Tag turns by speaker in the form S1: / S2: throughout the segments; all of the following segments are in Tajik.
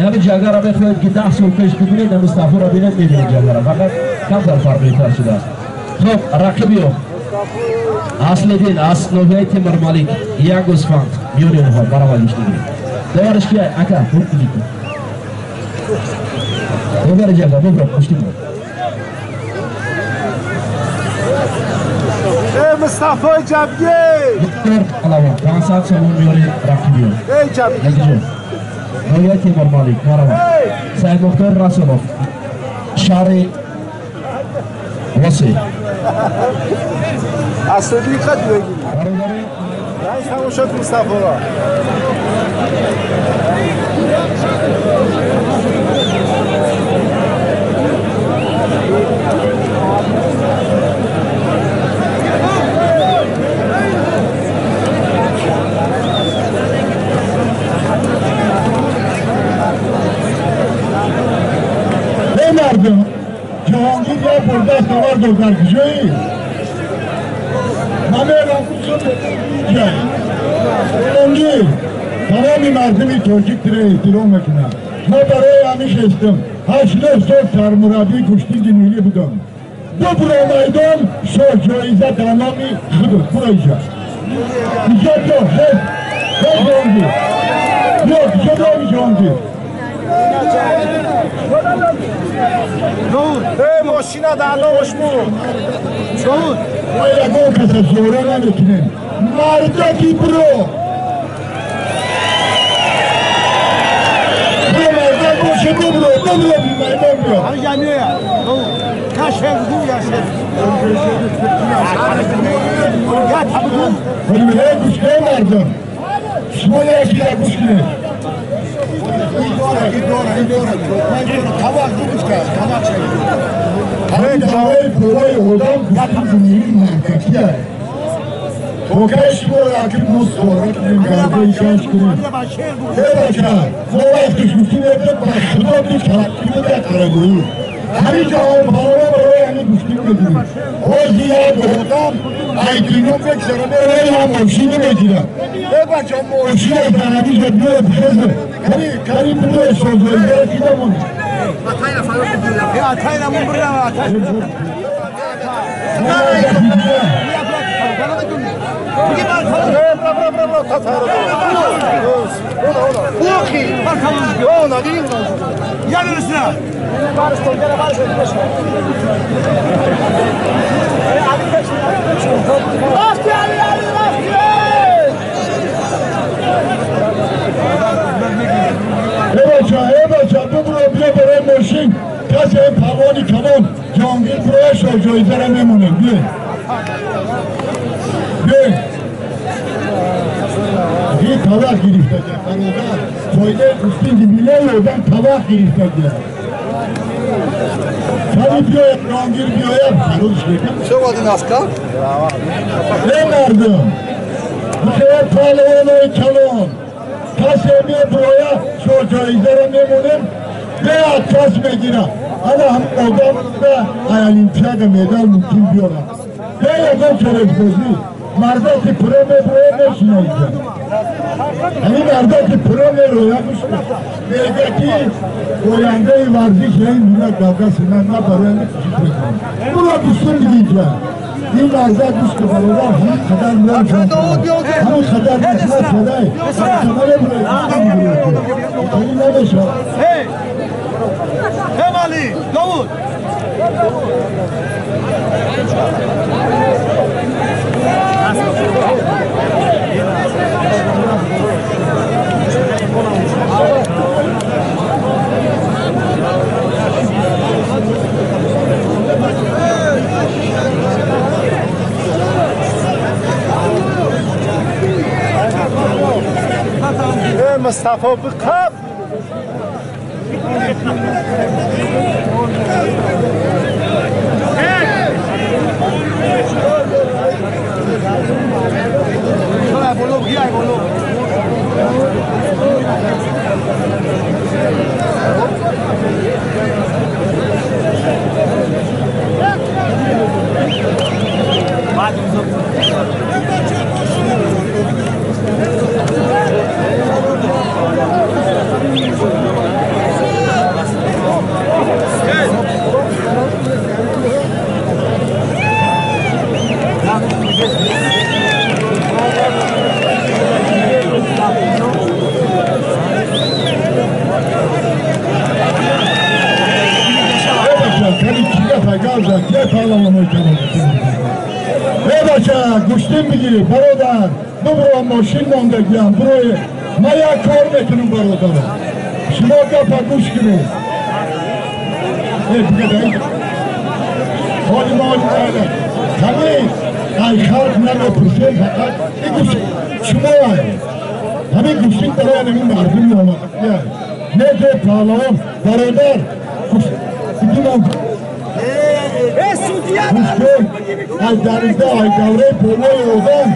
S1: Ин ҷангара мехоҳед ки 10 сол пеш бибинед, Мустафоро бинед, мебинед ҷангара. Фақат камтар фарбеҳтар шудааст. Хуб, рақиби ӯ Аслиддин аз ноҳияи Темурмалик, як гӯсфанд миёни онҳо баробар гӯштигирӣ. Довариш ки ака, бубинед. Довари ҷанга, бубро, гӯштигирӣ.
S2: Эй Мустафои Ҷабгир!
S1: Паҳлавон, 500 сомон миёни рақиби ӯ.
S2: Эй Ҷабгир!
S1: Ноҳияи Темурмалик, марҳамат. Саидмухтор Расулов, шаҳри Восеъ.
S2: Аслиддин қад бигирӣ. Раис тамошо кун Мустафоро.
S3: Эй мардум, Ҷаҳонгир я бурдаст овард дар куҷоӣ? Ман мерам ҷай. Ҷаҳонгир, тамоми мардуми тоҷик туро эҳтиром мекунад. Ман барои ҳамин хестам. 8-9 сол сармураббии гӯштинги миллӣ будам. Бубро майдон, шоҳ ҷоиза дар номи худут. Буро иҷа. Иҷа биё, хез. Хез Ҷаҳонгир. Биё, иҷа биё Ҷаҳонгир.
S2: Эй мошина дар номаш буд.
S3: Мо ягон каса зора намекунем. Мардаки биро. Биро мардак боше, бибро, бибро, майдон биё. Эй гӯш кунед мардум. Шумо якида гӯш кунед. Ҳамин давраи одам гӯштинги миллӣ мардакия. То кай шуморо акиб мо сора кунем, гардаи каш кунем? Э бача, мо вақте гӯштӣ мекунем, ба худо ки калаккида қарагӯӣ. Ҳамин ҷавон палова барои ҳамин гӯштӣ мегирем. Ҳозир як одам айдино мегзара, меравад, ям мошина мегирад. Э бача, мошина дарабиҷа биёяд, хеза. Кари, кари биёяд, созоизара кида монед. Эй бача, бубро, биё барои мошин. Касе палвони калон Ҷаҳонгир бироя, шоҳ ҷоизара мемонем. Биё. Биё. Ин табақ гирифтага, бародар. Фоидаи гӯштинги миллии одам табақ гирифтага. Кани биёяд, Ҷаҳонгир биёяд, фарозш мекунад. Эй мардум, бихоҳад паҳлавонои калон, касе меброяд, шоҳ ҷоизаро мемонем, беад кас мегирад. Ана ҳам одам ай олимпиада медал мумкин биёрад. Бе ягон чоракбозӣ. Мардаки пуро меброяд, мешина инҷа. Ҳамин мардаки пуро мерояд, мега ки ояндаи варзиш ин миллат дар дасти ман, ман барои ҳамин кӯшиш мекунам. Буро гӯштин диги инҷа. Ин мардак гӯш ки бародар, ҳамин қадар мол ҷамъ кард, ҳамин қадар меҳнат кардай, шумо меброед, гӯштин мегиред. Ин намешавад.
S2: Эй Мустафо биқаб.
S3: гӯштин бигирӣ бародар бибро мошин мондагиам бирое ман як кор мекунам бародарам шумо гапа гӯш кунед ҳоли мо ҳамин ай халқ намепурсем фақат шумо ҳамин гӯштин барои ҳамин мардум омад неке паҳлавон бародар ай дарида ай давраи болои одам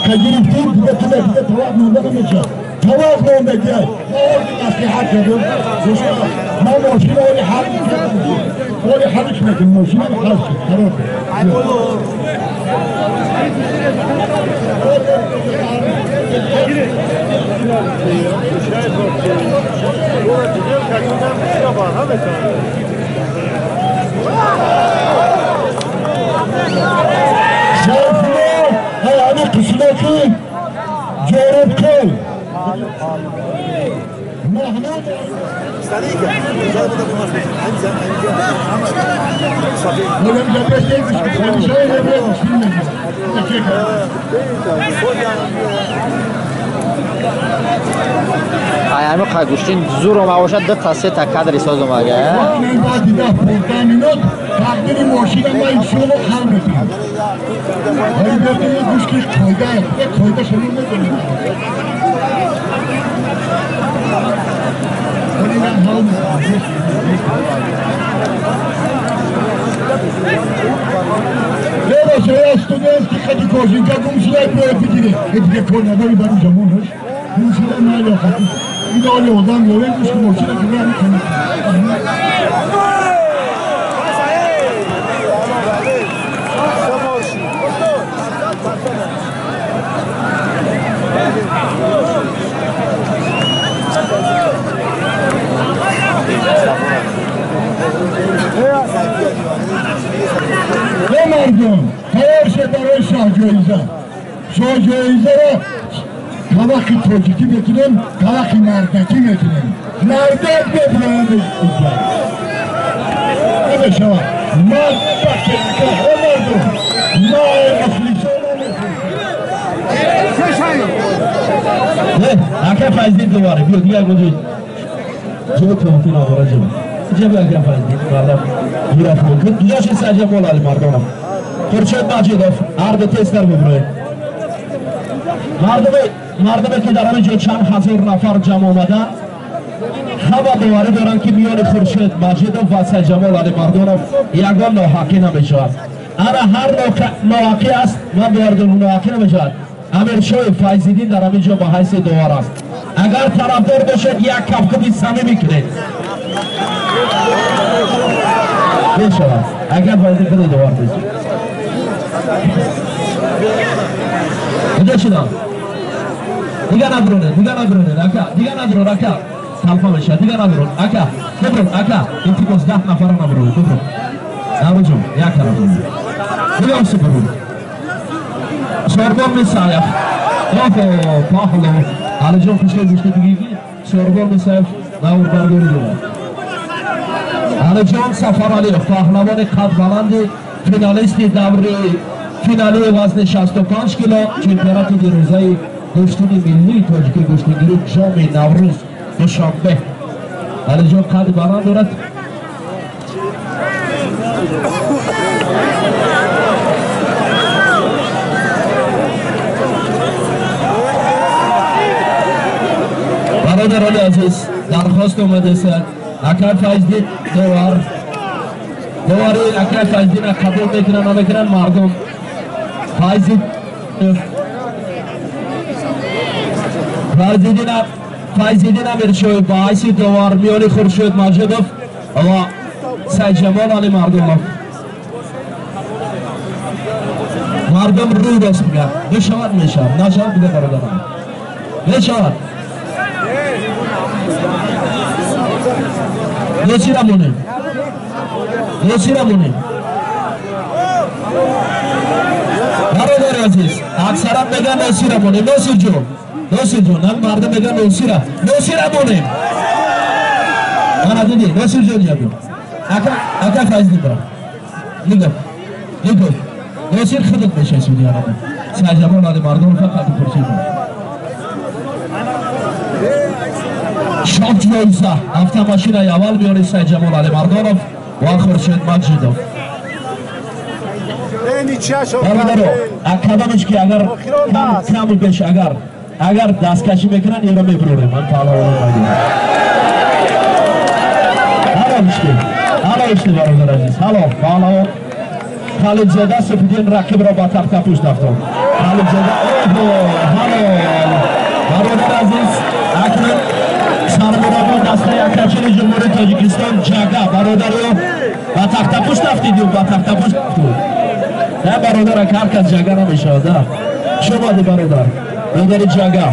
S3: ка гирифтӣ дига туда дига тавақ монда намешавад тавақ мондагиай ма оли маслиҳат кардам ман мошина оли ҳал мекардам оли ҳалш мекунам мошина ҳал шуд хароб. Сайфулло ҳами қишлоқи Ҷорубкӯл Маҳмуд
S4: ай ҳами қагӯштин зур омада бошад ду та се та кадри соз омага
S3: тақдири мошина ман иншоалло ҳал мекунам. Гӯш ки қоида қоида шумо медонед. Лева я студентский хади кожинка гум шудай бояд бигирӣ. Дига кор надори бари замонаш. Гум шуда майли хати. Ин оли одам ёрем гӯш ки мошина ки мекунад. Мардум тайёр шед барои шоҳҷоиза. Шоҳҷоизаро тавақи тоҷикӣ мекунем, тавақи мардакӣ мекунем. Мардак мебирояд инҷа. Намешавад. Мард бахте мардум. Ма мухлисон
S1: ака Файздин дубора биё дигар гуҷи ҷо тонфин овора ҷо ҷо биё ака Файздин мардам гираф мумкин дигаши Сайҷамол Алимардонов Хуршед Маҷидов ҳар ду тезтар бибироед. Мардуме ки дар ҳамин ҷо чанд ҳазор нафар ҷамъ омаданд ҳама боварӣ доранд ки миёни Хуршед Маҷидов ва Сайҷамол Алимардонов ягон ноҳақӣ намешавад. Ана ҳар ноҳақӣ аст ман бовар дорам ноҳақӣ намешавад. Амиршоев Файзиддин дар ҳамин ҷо ба ҳайси довар аст. Агар тарафдор бошед як кафкуби самимӣ кунед. Мешавад. Агар Файзиддин худи довар бошад. Куҷо шудам? Дига надронед, дига надронед, ака, дига надрон, ака. Талфа мешавад, дига надрон, ака. Биброн, ака. Илтимос 10 нафара наброн, биброн. Наврӯзҷон, як тараф. Дига осиб биброн. Сорбон Мисаев. Оҳо, паҳло. Алиҷон хушҳол гӯшта бигӣ. Сорбон Мисаев наврбардорӣ дорад. Алиҷон Сафаралиев паҳлавони қадбаланди финалисти даври финалии вазни 65 кило чемпионати дирӯзаи гӯштини миллии тоҷикӣ гӯштигирӣ ҷоми Наврӯз Душанбе. Алиҷон қади баланд дорад. Бародарони азиз, дархост омадааст акай Файздин довар довари акай Файздинро қабул мекунанд намекунанд мардум. Файзиддин Амиршоев ба ҳайси довар миёни Хуршед Маҷидов ва Сайҷамол Алимардонов. Мардум рӯй рост мегӯяд. Бишавад мешавад, нашавад дига бародарам. Мешавад. Носира монем. Носира монем. Бародари азиз, аксаран мегӯянд Носира монем. Носирҷон, Носирҷон, ҳам мардум мегӯянд Носира. Носира монем. Мана дидӣ, Носирҷон ябё. Ака, ака Файздин бира. Нигоҳ. Нигоҳ. Носир худат мешавӣ судья. Сайҷамол Алимардонов қади Хуршед. Шоҳ ҷоиза автомашинаи аввал миёни Сайҷамол Алимардонов ва Хуршед Маҷидов. Бародаро, кадомеш ки агар каму беш агар дасткашӣ мекунанд, инро мебурорем. Ман паҳлавонон майдон. Ҳало ишти, ҳало ишти, бародар азиз, ҳало паҳлавон Халилзода Суфиддин рақибро ба тахтапӯш дафтод. Халилзода, оҳо, ҳало бародар азиз, акнун сармураббии дастаи Акачини Ҷумҳурии Тоҷикистон Ҷага, бародаро, ба тахтапӯш рафтидю, ба тахтапӯш рафту. На бародар, ҳар кас ҷага намешавад. Шумоди бародар, бародари Ҷага.